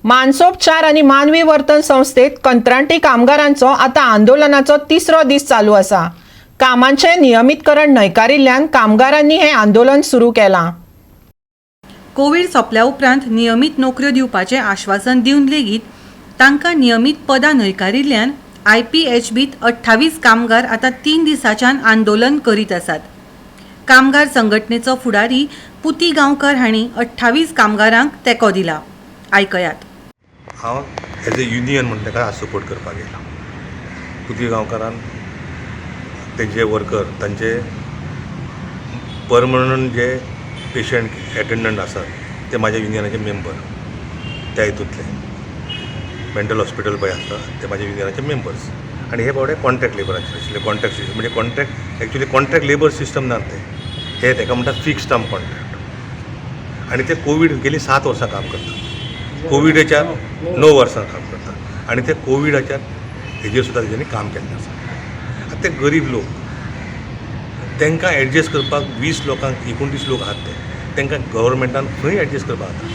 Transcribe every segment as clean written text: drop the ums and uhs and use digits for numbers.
मानसोपचार आनी मानवी वर्तन संस्थेत कंत्राटी कामगारांचो आतां आंदोलनाचो तिसरो दीस चालू आसा. कामांचें नियमीतकरण न्हयकारिल्ल्यान कामगारांनी हें आंदोलन सुरू केलां. कोवीड सोंपल्या उपरांत नियमीत नोकऱ्यो दिवपाचें आश्वासन दिवन लेगीत तांकां नियमीत पदां न्हयकारिल्ल्यान आयपीएचबीत 28 कामगार आतां 3 दिसांच्यान आंदोलन करीत आसात. कामगार संघटनेचो फुडारी पुती गांवकर हांणी 28 कामगारांक तेंको दिला. आयकयात. हांव एज ए युनियन म्हण ताका आज सपोर्ट करपाक येयला. पुती गांवकारान तेंचे वर्कर, तांचे परमनंट जे पेशंट एटेंडंट आसात, ते म्हाज्या युनियनाचे मेंबर. त्या हितूंतले मेंटल हॉस्पिटल पळय आसा, ते म्हाज्या युनियनाचे मेंबर्स आनी हे बाबडे कॉन्ट्रॅक्ट लेबराचे आशिल्ले. कॉन्ट्रॅक्ट सिस्टम म्हणजे contract, actually contract labour system ना ते. हे तेका म्हणटात फिक्स टर्म कॉन्ट्रॅक्ट आनी ते कोवीड गेली 7 वर्सां काम करतात, कोविडाच्या 9 वर्सां काम करतात आनी ते कोविडाच्या हेजेर सुद्दां तेंच्यांनी काम केल्लें आसा. आतां ते गरीब लोक, तांकां एडजस्ट करपाक 20 लोकांक, 29 लोक आहात ते, तांकां गव्हर्मेंटान खंय एडजस्ट करपाक जाता?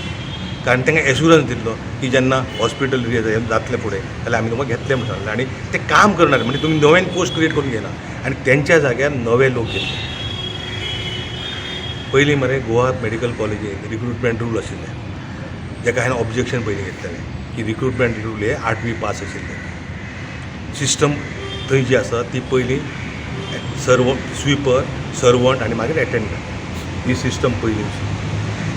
कारण तांकां एश्युरन्स दिल्लो की जेन्ना हॉस्पिटल जातलें फुडें जाल्यार आमी तुमकां घेतले म्हण सांगलें आनी ते काम करणार. म्हणजे तुमी नव्यान पोस्ट क्रिएट करून घेना आनी तेंच्या जाग्यार नवे लोक घेतले. पयलीं मरे गोवा मेडिकल कॉलेजीन रिक्रुटमेंट रूल आशिल्लें, जेका हांवें ऑब्जेक्शन पयलीं घेतलेलें की रिक्रुटमेंट रूल हे आठवी पास आशिल्ले. सिस्टम थंय जी आसा ती पयलीं सर्व स्विपर, सर्वंट आनी मागीर एटेंडंट, ही सिस्टम पयलीं आशिल्ली.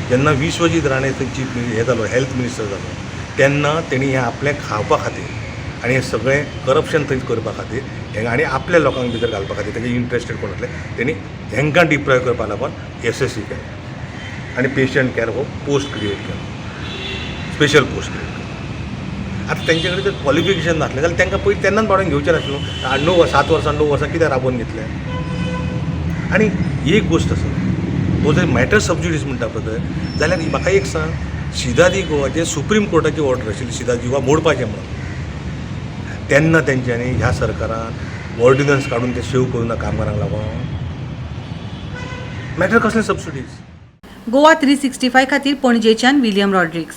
जेन्ना विश्वजीत राणे थंय चीफ हे जालो, हेल्थ मिनिस्टर जालो, तेन्ना तेणी हें आपलें खावपा खातीर आनी हें सगळें करप्शन थंय करपा खातीर हें आनी आपल्या लोकांक भितर घालपा खातीर, तेजे इंट्रस्टेड कोण आसले, तेणी हेंकां डिप्रायव करपा लागून एसएससी केलें आनी पेशंट कॅर हो पोस्ट क्रिएट केलो, स्पेशल पोस्ट क्रिएट केलो. आतां तेंचे कडेन जर क्वॉलिफिकेशन नासलें जाल्यार तांकां पयलीं तेन्नाच बाडोवन घेवचें नासलें. 8, 9, 7 वर्सां, 9 वर्सां कित्याक राबोवन घेतलें? आनी एक गोश्ट आसा, तो जर मॅटर सब ज्युडीस म्हणटा पळय जाल्यार म्हाका एक सांग, सिदादी गोवाचेर सुप्रीम कोर्टाची ऑर्डर आशिल्ली सिदादी गोवा मोडपाचें म्हणून, तेन्ना तेंच्यांनी ह्या सरकारान ऑर्डिनन्स काडून ते सेव करूं ना कामगारांक लागून? मॅटर कसलें सब ज्युडीस? गोवा 365 खातीर पणजेच्यान विलियम रॉड्रिक्स.